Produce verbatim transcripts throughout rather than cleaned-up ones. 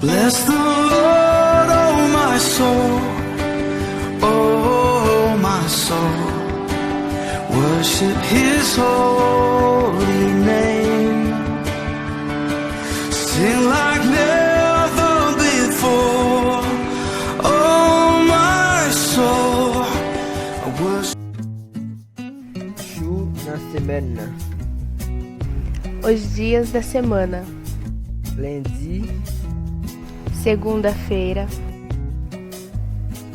Bless the Lord, oh my soul, oh my soul. Worship his holy name. Sing like never before, oh my soul. Worship Jou nan semèn nan. Os dias da semana. Lendi. Segunda-feira.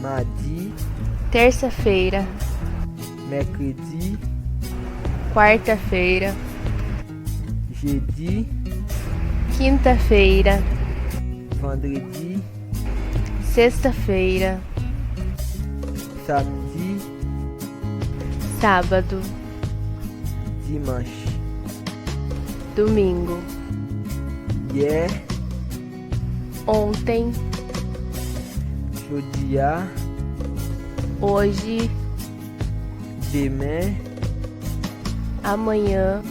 Madi. Terça-feira. Mèkredi. Quarta-feira. Jedi. Quinta-feira. Vandredi. Sexta-feira. Samdi. Sábado. Dimanch. Domingo. Yè. Ontem. Jodi a. Hoje. Demen. Amanhã.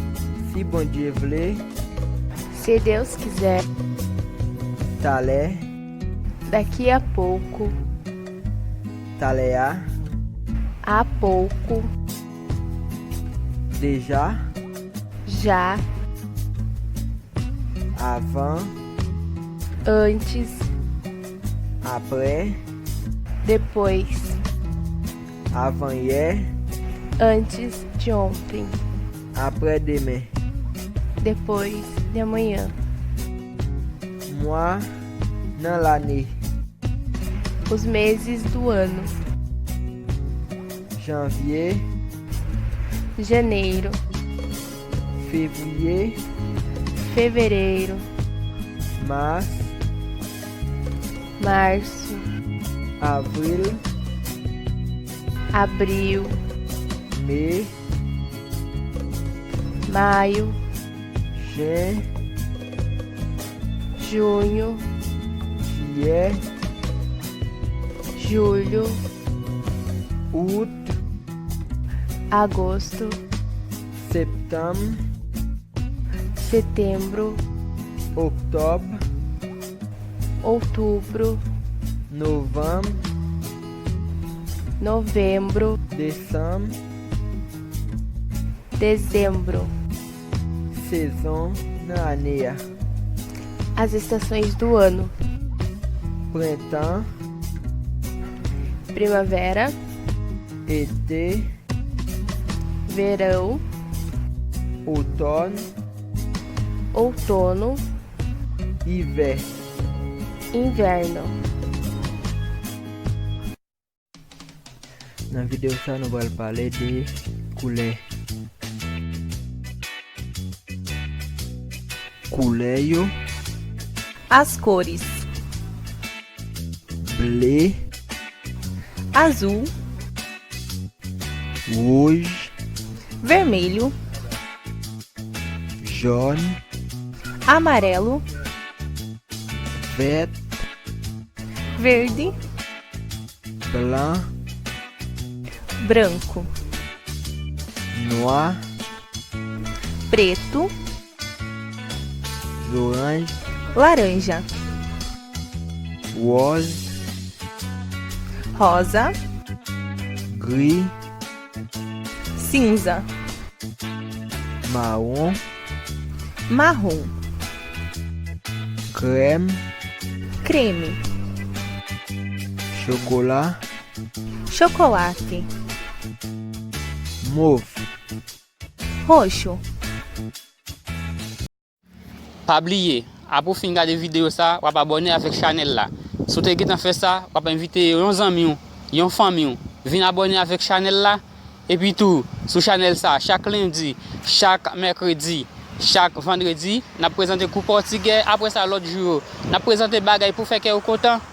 Si Bondye vle. Se Deus quiser. Talè. Daqui a pouco. Talè a. Há pouco. Deja. Já. Avan. Antes. Aprè. Depois. Avanyè. Antes de ontem. Aprè demen. Depois de amanhã. Mwa nan lane. Os meses do ano. Janvye. Janeiro. Fevriye. Fevereiro. Mas. Março. Avril. Abril. Me. Maio. Jen. Junho. Jiyè. Julho. Out. Agosto. Septanm. Setembro. Oktòb. Outubro. Novanm. Novembro. Desanm. Dezembro. Sezon nan ane a. As estações do ano. Prentan. Primavera. Ete. Verão. Outòn. Outono. Ivè. Inverno. Nan videyo sa, nou pral pale de koulè. Koulè yo. As cores. Ble. Azul. Wouj. Vermelho. Jòn. Amarelo. Vèt. Verde. Blan. Branco. Nwa. Preto. Zoranj. Laranja. Wòz. Rosa. Gri. Cinza. Mawon. Marrom. Krèm. Creme. Chokola. Chocolate. Mov. Roxo. Pa bliye, apre w fin gade videyo sa, w ap abòne avèk chanèl la. Si w te gentan fè sa, w ap envite yon zanmi w, yon fanmi w, vin abòne avèk chanèl la. Epi tou, sou chanèl sa, chak lendi, chak mèkredi, chak vandredi, n ap prezante kou pòtigè. Apre sa, lòt jou yo, n ap prezante bagay pou fè kè w kontan.